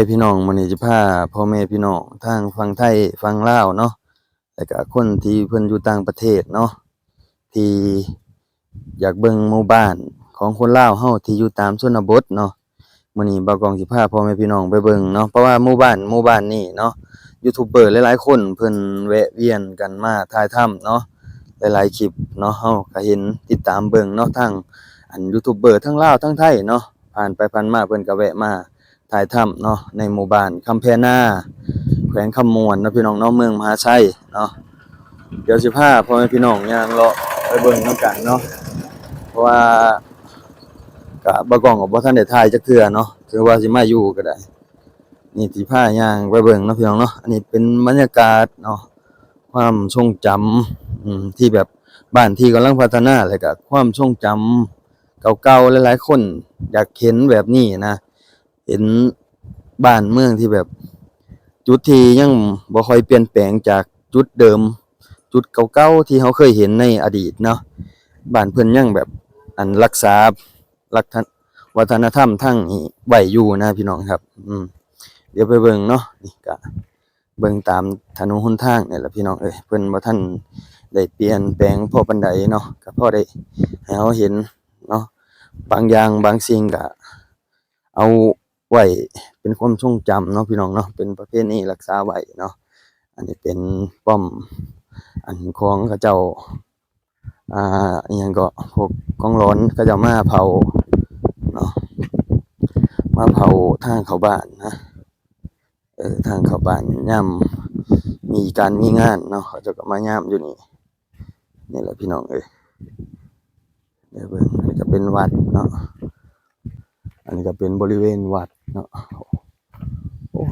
ພີ່ນ້ອງ ມື້ນີ້ຊິພາພໍ່ແມ່ພີ່ນ້ອງທາງຝັ່ງໄທຝັ່ງລາວເນາະ ແລ້ວກະຄົນທີ່ເພິ່ນຢູ່ຕ່າງປະເທດເນາະ ທີ່ຢາກເບິ່ງໝູ່ບ້ານຂອງຄົນລາວເຮົາທີ່ຢູ່ຕາມຊົນນະບົດເນາະ. ມື້ນີ້ບ່າວກ້ອງຊິພາພໍ່ແມ່ພີ່ນ້ອງໄປເບິ່ງເນາະ ເພາະວ່າໝູ່ບ້ານ ໝູ່ບ້ານນີ້ເນາະ ຢູທູບເບີຫຼາຍໆຄົນເພິ່ນແວະວຽນກັນມາຖ່າຍທຳເນາະ ຫຼາຍໆຄລິບເນາະ ເຮົາກະເຫັນຕິດຕາມເບິ່ງເນາະ ທັງ ອັນ ຢູທູບເບີທັງລາວທັງໄທເນາະ ຜ່ານໄປຜ່ານມາເພິ່ນກະແວະມາ ຖ່າຍທຳເນາະ ໃນໝູ່ບ້ານຄຳແພນາ ແຂວງຄຳມ່ວນເນາະພີ່ນ້ອງເນາະ ເມືອງມະຫາໄຊເນາະ. ດຽວຊິພາພໍ່ແມ່ພີ່ນ້ອງຍ່າງເລາະໄປເບິ່ງນຳກັນເນາະ ເພາະວ່າກະບ່າວກ້ອງກະບໍ່ທັນໄດ້ຖ່າຍຈັກເທື່ອເນາະ ຖືວ່າຊິມາຢູ່ກະໄດ້ ນີ້ຊິພາຍ່າງໄປເບິ່ງເນາະພີ່ນ້ອງເນາະ. ອັນນີ້ເປັນບັນຍາກາດເນາະ ຄວາມຊົງຈຳ ອືມ ທີ່ແບບບ້ານທີ່ກຳລັງພັດທະນາ ແລ້ວກະຄວາມຊົງຈຳເກົ່າໆ ຫຼາຍໆຄົນຢາກເຫັນແບບນີ້ນະ ເຫັນບ້ານເມືອງທີ່ແບບ ຈຸດທີ່ຍັງບໍ່ຄ່ອຍປ່ຽນແປງຈາກຈຸດເດີມ ຈຸດເກົ່າໆທີ່ເຮົາເຄີຍເຫັນໃນອະດີດເນາະ ບ້ານເພິ່ນຍັງແບບ ອັນ ຮັກສາ ລັກ ວັດທະນະທຳທາງນີ້ໄວ້ຢູ່ນະພີ່ນ້ອງຄັບ. ອືມ ດຽວໄປເບິ່ງເນາະ ນີ້ກະເບິ່ງຕາມຖະໜົນຫົນທາງນີ້ແຫຼະພີ່ນ້ອງເອີຍ ເພິ່ນບໍ່ທັນໄດ້ປ່ຽນແປງພໍປານໃດເນາະ ກະພໍໄດ້ໃຫ້ເຮົາເຫັນເນາະ ບາງຢ່າງບາງສິ່ງກະ ເອົາໄວ້ເປັນຄວາມຊົງຈຳເນາະພີ່ນ້ອງເນາະ ເປັນປະເພນີຮັກສາໄວ້ເນາະ. ອັນນີ້ເປັນປ້ອມ ອັນ ຂອງເຂົາເຈົ້າ ອ່າ ອີ່ຫຍັງເກາະ ພວກກອງຫຼອນເຂົາເຈົ້າມາເຝົ້າເນາະ ມາເຝົ້າທາງເຂົ້າບ້ານນະ ເອີ ທາງເຂົ້າບ້ານຍາມມີການມີງານເນາະ ເຂົາເຈົ້າກະມາຍາມຢູ່ນີ້ ນີ້ແຫຼະພີ່ນ້ອງເອີຍ ດຽວເບິ່ງ ອັນນີ້ກະເປັນວັດເນາະ ອັນນີ້ກະເປັນບໍລິເວນວັດເນາະ. ໂອ້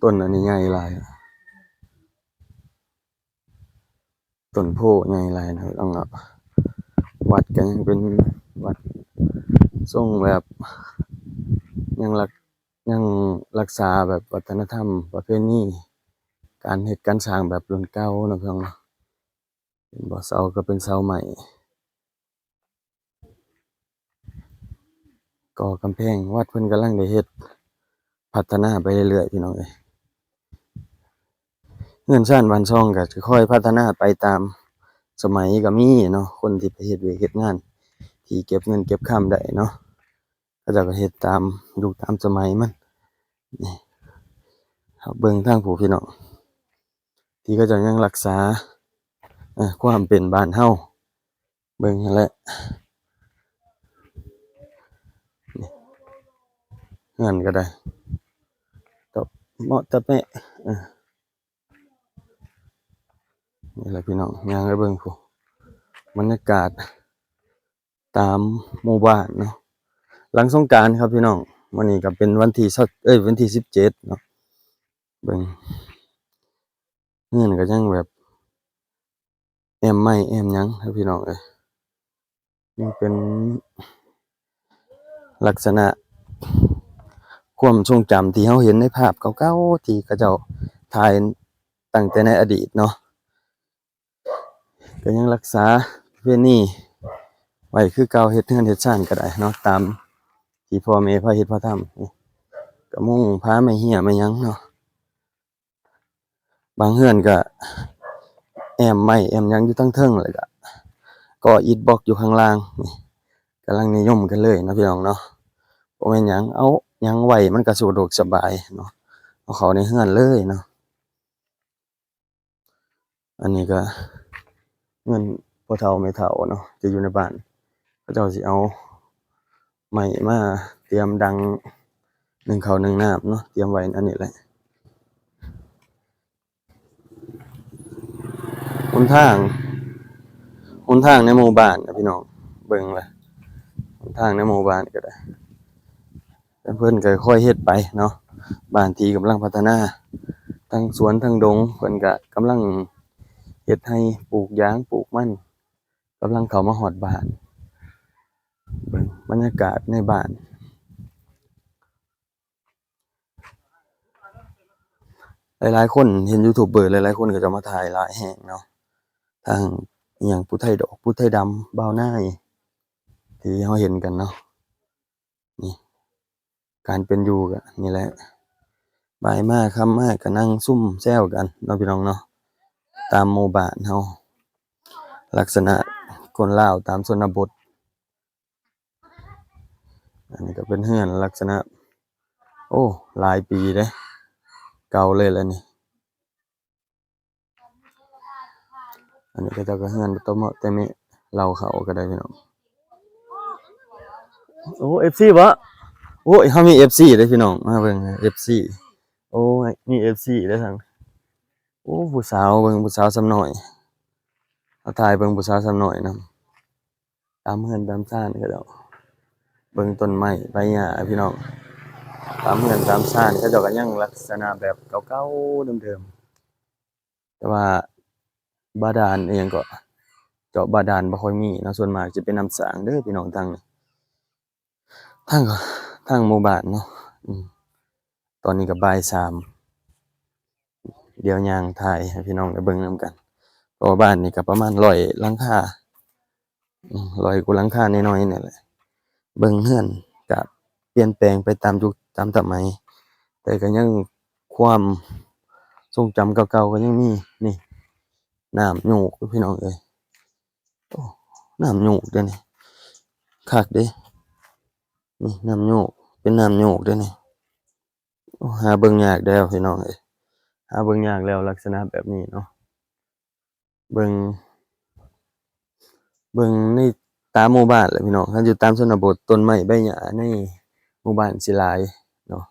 ຕົ້ນອັນນີ້ໃຫຍ່ຫຼາຍ ຕົ້ນໂພໃຫຍ່ຫຼາຍນະພີ່ນ້ອງເນາະ. ວັດກະຍັງເປັນວັດຊົງແບບ ຍັງລັກ ຍັງຮັກສາແບບວັດທະນະທຳປະເພນີ ການເຮັດການສ້າງແບບລຸ້ນເກົ່າເນາະພີ່ນ້ອງເນາະ. ເຫັນບໍ່ ເສົາກະເປັນເສົາໄມ້ ກໍ່ກຳແພງ ວັດເພິ່ນກຳລັງໄດ້ເຮັດ ພັດທະນາໄປເລື້ອຍໆ ພີ່ນ້ອງເອີຍ. ເຮືອນຊານບ້ານຊ່ອງກະຈະຄ່ອຍພັດທະນາໄປຕາມສະໄໝກະມີເນາະ ຄົນທີ່ໄປເຮັດວຽກເຮັດງານ ທີ່ເກັບເງິນເກັບຄຳໄດ້ເນາະ ເຂົາເຈົ້າກະເຮັດຕາມຍຸກຕາມສະໄໝມັນ. ນີ້ ເຮົາເບິ່ງທາງຜູ້ພີ່ນ້ອງ ທີ່ເຂົາເຈົ້າຍັງຮັກສາ ເອີ ຄວາມເປັນບ້ານເຮົາ ເບິ່ງຫັ້ນແຫຼະ ເຮືອນກະໄດ້ ຕະເມາະຕະແມະ ເອີ ນີ້ແຫຼະພີ່ນ້ອງ ຍ່າງໄປເບິ່ງພຸ້ນ ບັນຍາກາດຕາມໝູ່ບ້ານເນາະ ຫຼັງສົງການຄັບພີ່ນ້ອງ. ມື້ນີ້ກະເປັນວັນທີຊາວ ເອີຍ ວັນທີສິບເຈັດເນາະ ເບິ່ງ ເຮືອນກະຍັງແບບ ແອ້ມໄມ້ແອ້ມຫຍັງເດີພີ່ນ້ອງເອີຍ. ມັນເປັນລັກສະນະຄວາມຊົງຈຳທີ່ເຮົາເຫັນໃນພາບເກົ່າໆ ທີ່ເຂົາເຈົ້າຖ່າຍຕັ້ງແຕ່ໃນອະດີດເນາະ ກະຍັງຮັກສາປະເພນີໄວ້ຄືເກົ່າ ເຮັດເຮືອນເຮັດຊານກະໄດ້ເນາະ ຕາມທີ່ພໍ່ແມ່ພາເຮັດພາທຳ ກະມຸງພາໄມ້ເຮ້ຍໄມ້ຫຍັງເນາະ. ບາງເຮືອນກະແອ້ມໄມ້ແອ້ມຫຍັງຢູ່ທາງເທິງ ແລ້ວກະກໍ່ອິດບລັອກຢູ່ຂ້າງລ່າງ ນີ້ກຳລັງນິຍົມກັນເລີຍເນາະພີ່ນ້ອງເນາະ. ບໍ່ແມ່ນຫຍັງ ເອົາຫຍັງໄວ້ມັນກະສະດວກສະບາຍເນາະ ເອົາເຂົ້າໃນເຮືອນເລີຍເນາະ. ອັນນີ້ກະເຮືອນພໍ່ເຖົ້າແມ່ເຖົ້າເນາະ ທີ່ຢູ່ໃນບ້ານ ເຂົາເຈົ້າຊິເອົາໄມ້ມາຕຽມດັງໜຶ້ງເຂົ້າໜຶ້ງນ້ຳເນາະ ຕຽມໄວ້ອັນນີ້ແຫຼະ. ຫົນທາງ ຫົນທາງໃນໝູ່ບ້ານນະພີ່ນ້ອງ ເບິ່ງລະ ຫົນທາງໃນໝູ່ບ້ານກະໄດ້ ແຕ່ເພິ່ນກະຄ່ອຍເຮັດໄປເນາະ ບ້ານທີ່ກຳລັງພັດທະນາ ທັງສວນທັງດົງ ເພິ່ນກະກຳລັງເຮັດໄຮ່ ປູກຢາງ ປູກມັນ ກຳລັງເຂົ້າມາຮອດບ້ານ. ເບິ່ງບັນຍາກາດໃນບ້ານ ຫຼາຍໆຄົນເຫັນຢູທູບເບີ ຫຼາຍໆຄົນເຂົາເຈົ້າມາຖ່າຍຫຼາຍແຮງເນາະ ທັງອີ່ຫຍັງ ຜູ້ໄທດອກ ຜູ້ໄທດຳ ບ່າວນາຍ ທີ່ເຮົາເຫັນກັນເນາະ. ນີ້ ການເປັນຢູ່ກໍນີ້ແຫຼະ ບ່າຍມາຄ່ຳມາກໍນັ່ງຊຸມແຊວກັນເນາະ ພີ່ນ້ອງເນາະ ຕາມໝູ່ບ້ານເຮົາ ລັກສະນະຄົນລາວຕາມຊົນນະບົດ. ອັນນີ້ກໍເປັນເຮືອນລັກສະນະ ໂອ້ ຫຼາຍປີເດ້ ເກົ່າເລີຍລະນີ້. ອັນນີ້ເຂົາເຈົ້າກໍເຮືອນຕະເມາະຕະເມະ ເລົ່າເຂົ້າກໍໄດ້ພີ່ນ້ອງ. ໂອ້ ເອັຟຊີບໍ? ໂອ້ຍ ເຮົາມີເອັຟຊີເດ້ພີ່ນ້ອງ ມາເບິ່ງເອັຟຊີ. ໂອ້ຍ ມີເອັຟຊີເດ້ທັງ ໂອ້ ຜູ້ສາວ ເບິ່ງຜູ້ສາວສ່ຳນ້ອຍ ເຮົາຖ່າຍເບິ່ງຜູ້ສາວສ່ຳນ້ອຍນຳ. ຕາມເຮືອນຕາມຊານເຂົາເຈົ້າ ເບິ່ງຕົ້ນໄມ້ໃບຫຍ້າພີ່ນ້ອງ ຕາມເຮືອນຕາມຊານເຂົາເຈົ້າກໍຍັງລັກສະນະແບບເກົ່າໆເດີມໆ ແຕ່ວ່າບາດານອີ່ຫຍັງເກາະ ເຈາະບາດານບໍ່ຄ່ອຍມີເນາະ ສ່ວນມາກຈະເປັນນ້ຳສ້າງເດີພີ່ນ້ອງ ທາງນີ້ ທາງ ທາງໝູ່ບ້ານເນາະ. ອືມ ຕອນນີ້ກໍບ່າຍສາມ ດຽວຍ່າງຖ່າຍໃຫ້ພີ່ນ້ອງໄດ້ເບິ່ງນຳກັນ ເພາະວ່າບ້ານນີ້ກໍປະມານຮ້ອຍຫຼັງຄາ ອືມ ຮ້ອຍກວ່າຫຼັງຄານ້ອຍໆນີ້ແຫຼະ. ເບິ່ງເຮືອນກໍປ່ຽນແປງໄປຕາມຍຸກຕາມສະໄໝ ແຕ່ກໍຍັງຄວາມຊົງຈຳເກົ່າໆກໍຍັງມີ. ນີ້ ນ້ຳໂຍກພີ່ນ້ອງເອີຍ ໂອ້ ນ້ຳໂຍກເດ້ນີ້ ຄັກເດ້ ນີ້ນ້ຳໂຍກ ເປັນນ້ຳໂຍກເດ້ນີ້. ໂອ້ ຫາເບິ່ງຍາກແລ້ວພີ່ນ້ອງເອີຍ ຫາເບິ່ງຍາກແລ້ວລັກສະນະແບບນີ້ເນາະ. ເບິ່ງ ເບິ່ງໃນຕາມໝູ່ບ້ານແຫຼະພີ່ນ້ອງ ຄັນຢູ່ຕາມຊົນນະບົດ ຕົ້ນໄມ້ໃບຫຍ້າໃນໝູ່ບ້ານຊິຫຼາຍເນາະ.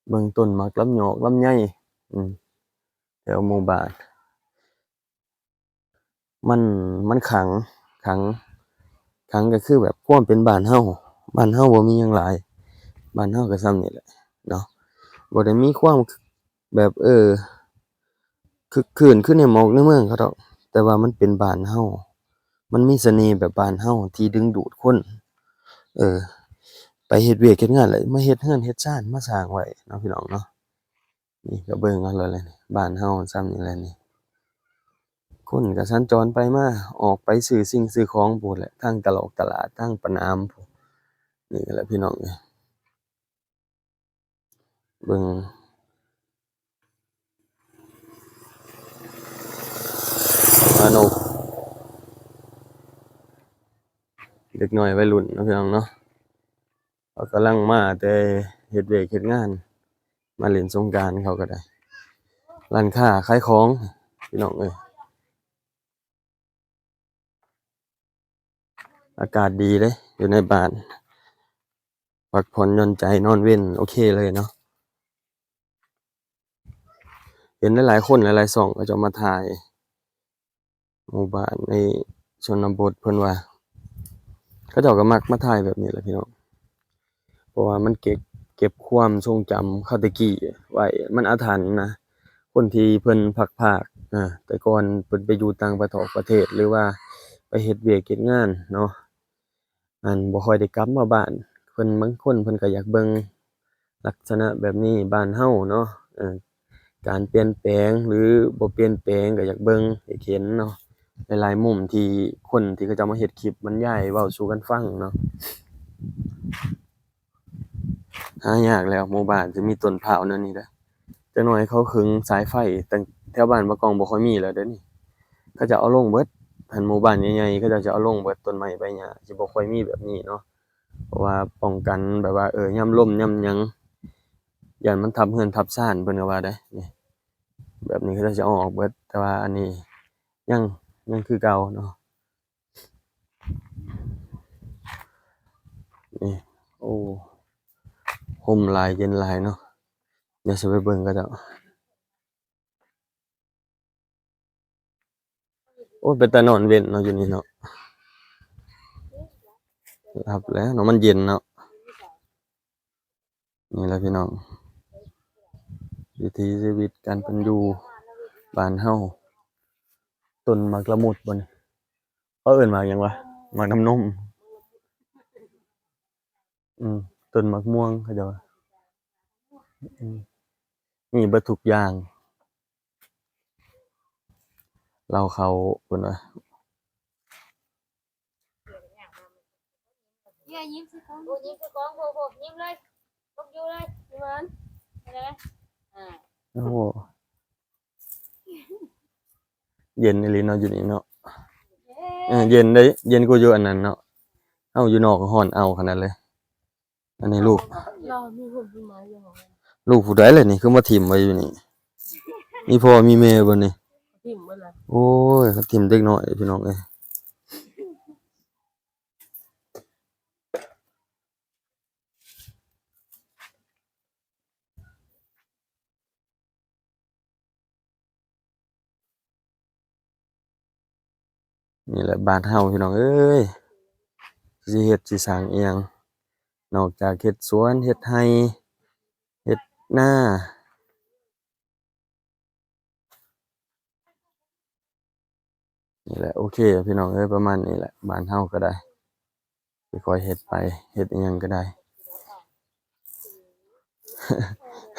ເບິ່ງຕົ້ນໝາກລຳຫຍອກລຳໄຍ ອືມ ແຖວໝູ່ບ້ານ ມັນ ມັນຂັງ ຂັງ ຂັງກໍຄືແບບຄວາມເປັນບ້ານເຮົາ ບ້ານເຮົາບໍ່ມີຫຍັງຫຼາຍ ບ້ານເຮົາກໍສ່ຳນີ້ແຫຼະເນາະ ບໍ່ໄດ້ມີຄວາມ ແບບ ເອີ ຄຶກຄື້ນຄືໃນໝອກໃນເມືອງເຂົາດອກ ແຕ່ວ່າມັນເປັນບ້ານເຮົາ ມັນມີສະເໜ່ແບບບ້ານເຮົາທີ່ດຶງດູດຄົນ ເອີ ໄປເຮັດວຽກເຮັດງານ ແລ້ວມາເຮັດເຮືອນເຮັດຊານມາສ້າງໄວ້ເນາະ ພີ່ນ້ອງເນາະ. ນີ້ກໍເບິ່ງເອົາໂລດແຫຼະ ບ້ານເຮົາສ່ຳນີ້ແຫຼະນີ້ ຄົນກໍສັນຈອນໄປມາ ອອກໄປຊື້ສິ່ງຊື້ຂອງພຸ້ນແຫຼະ ທາງຕະຫຼອກຕະຫຼາດ ທາງປະໜາມພຸ້ນ. ນີ້ແຫຼະ ພີ່ນ້ອງເອີຍ ເບິ່ງ ມານົກ ເດັກນ້ອຍໄວລຸ້ນເນາະ ພີ່ນ້ອງເນາະ ເຂົາກຳລັງມາແຕ່ເຮັດວຽກເຮັດງານ ມາຫຼິ້ນສົງການ ເຂົາກໍໄດ້ ຮ້ານຄ້າຂາຍຂອງ ພີ່ນ້ອງເອີຍ. ອາກາດດີເດ້ ຢູ່ໃນບ້ານ ພັກຜ່ອນຢ່ອນໃຈນອນເວັນ ໂອເຄເລີຍເນາະ. ເຫັນຫຼາຍໆຄົນ ຫຼາຍໆຊ່ອງ ເຂົາເຈົ້າມາຖ່າຍໝູ່ບ້ານໃນຊົນນະບົດ ເພິ່ນວ່າ ເຂົາເຈົ້າກໍມັກມາຖ່າຍແບບນີ້ແຫຼະ ພີ່ນ້ອງ. ເພາະວ່າມັນເກັບ ເກັບຄວາມຊົງຈຳຄາວແຕ່ກີ້ໄວ້ ມັນອາຖັນນະ ຄົນທີ່ເພິ່ນພັດພາກ ອາ ແຕ່ກ່ອນເພິ່ນໄປຢູ່ຕ່າງປະເທດ ປະເທດ ຫຼືວ່າໄປເຮັດວຽກເຮັດງານເນາະ ອັນ ບໍ່ຄ່ອຍໄດ້ກັບມາບ້ານ ເພິ່ນ ບາງຄົນເພິ່ນກໍຢາກເບິ່ງລັກສະນະແບບນີ້ ບ້ານເຮົາເນາະ ເອີ ການປ່ຽນແປງ ຫຼື ບໍ່ປ່ຽນແປງ ກໍຢາກເບິ່ງ ຢາກເຫັນເນາະ ຫຼາຍໆມຸມທີ່ຄົນທີ່ເຂົາເຈົ້າມາເຮັດຄລິບບັນຍາຍເວົ້າສູ່ກັນຟັງເນາະ. ຫາຍາກແລ້ວ ໝູ່ບ້ານຊິມີຕົ້ນພ້າວແນວນີ້ເດ້. ຈັກໜ້ອຍເຂົາຂຶງສາຍໄຟ ຕັ້ງແຖວບ້ານປາກອງບໍ່ຄ່ອຍມີແລ້ວ ດຽວນີ້ເຂົາເຈົ້າເອົາລົງເບິດ. ຄັນໝູ່ບ້ານໃຫຍ່ໆ ເຂົາເຈົ້າຈະເອົາລົງເບິດ ຕົ້ນໄມ້ໃບຫຍ້າຊິບໍ່ຄ່ອຍມີແບບນີ້ເນາະ ເພາະວ່າປ້ອງກັນແບບວ່າ ເອີ ຍາມລົມຍາມຫຍັງ ຢ້ານມັນທັບເຮືອນທັບຊານ ເພິ່ນກໍວ່າໄດ໋. ນີ້ ແບບນີ້ເຂົາເຈົ້າຈະເອົາອອກເບິດ ແຕ່ວ່າອັນນີ້ຍັງ ຍັງຄືເກົ່າເນາະ. ນີ້ ໂອ້ ຮົ່ມຫຼາຍເຢັນຫຼາຍເນາະ. ດຽວຊິໄປເບິ່ງເຂົາເຈົ້າ. ໂອ້ ເປັນຕານອນເວັນເນາະ ຢູ່ນີ້ເນາະ. ຫຼັບແລ້ວເນາະ ມັນເຢັນເນາະ. ນີ້ແຫຼະພີ່ນ້ອງ ວິຖີຊີວິດການເປັນຢູ່ບ້ານເຮົາ. ຕົ້ນໝາກລະມຸດບໍ່ນີ້ ເຂົາເອີ້ນໝາກຫຍັງວະ? ໝາກນ້ຳນົມ. ອືມ ຕົ້ນໝາກມ່ວງເຂົາເຈົ້າວ່າ. ອືມ ມີເບິດທຸກຢ່າງ. ເລົ່າເຂົ້າເພິ່ນວ່າ. ຍິງໃສ່ກ້ອງ ໂອ້ ຍິງໃສ່ກ້ອງ ໂອ້ ໂອ້ ຍິງເລີຍ. ໂອ້ ເຢັນອີ່ຫຼີເນາະ ຢູ່ນີ້ເນາະ. ເອີ ເຢັນເດ້ ເຢັນກວ່າຢູ່ອັນນັ້ນເນາະ. ເຮົາຢູ່ນອກກໍຮ້ອນເອົາຂະໜາດເລີຍ. ອັນນີ້ລູກ ລາວມີຫົວຕົ້ນໄມ້ຢູ່ຫ້ອງ ລູກຜູ້ໃດລະນີ້ ຄືມາຖິ້ມໄວ້ຢູ່ນີ້? ມີພໍ່ມີແມ່ບໍ່ນີ້? ຖິ້ມເບິດລະ. ໂອ້ຍ ເຂົາຖິ້ມເດັກນ້ອຍ ພີ່ນ້ອງເອີຍ. ນີ້ແຫຼະບ້ານເຮົາ ພີ່ນ້ອງເອີຍ ຊິເຮັດຊິສ້າງອີ່ຫຍັງ ນອກຈາກເຮັດສວນ ເຮັດໄຮ່ ເຮັດນາ. ນີ້ແຫຼະ ໂອເຄ ພີ່ນ້ອງເອີຍ ປະມານນີ້ແຫຼະ ບ້ານເຮົາກໍໄດ້ ຄ່ອຍໆເຮັດໄປ ເຮັດອີ່ຫຍັງກໍໄດ້.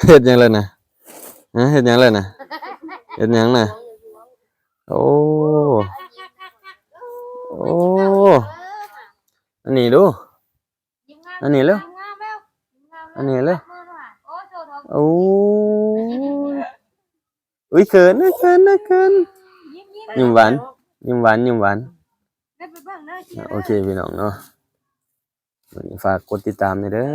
ເຮັດຫຍັງແລ້ວນະ? ຮະ ເຮັດຫຍັງແລ້ວນະ? ເຮັດຫຍັງນະ? ໂອ້ ໂອ້ ອັນນີ້ດູ ອັນນີ້ເລີຍ ອັນນີ້ເລີຍ. ໂອ້ ອຸ້ຍ ເຂີນນະ ເຂີນນະ ເຂີນ. ຍິ້ມຫວານ ຍິ້ມຫວານ ຍິ້ມຫວານ. ໂອເຄ ພີ່ນ້ອງເນາະ ຝາກກົດຕິດຕາມແດ່ເດີ.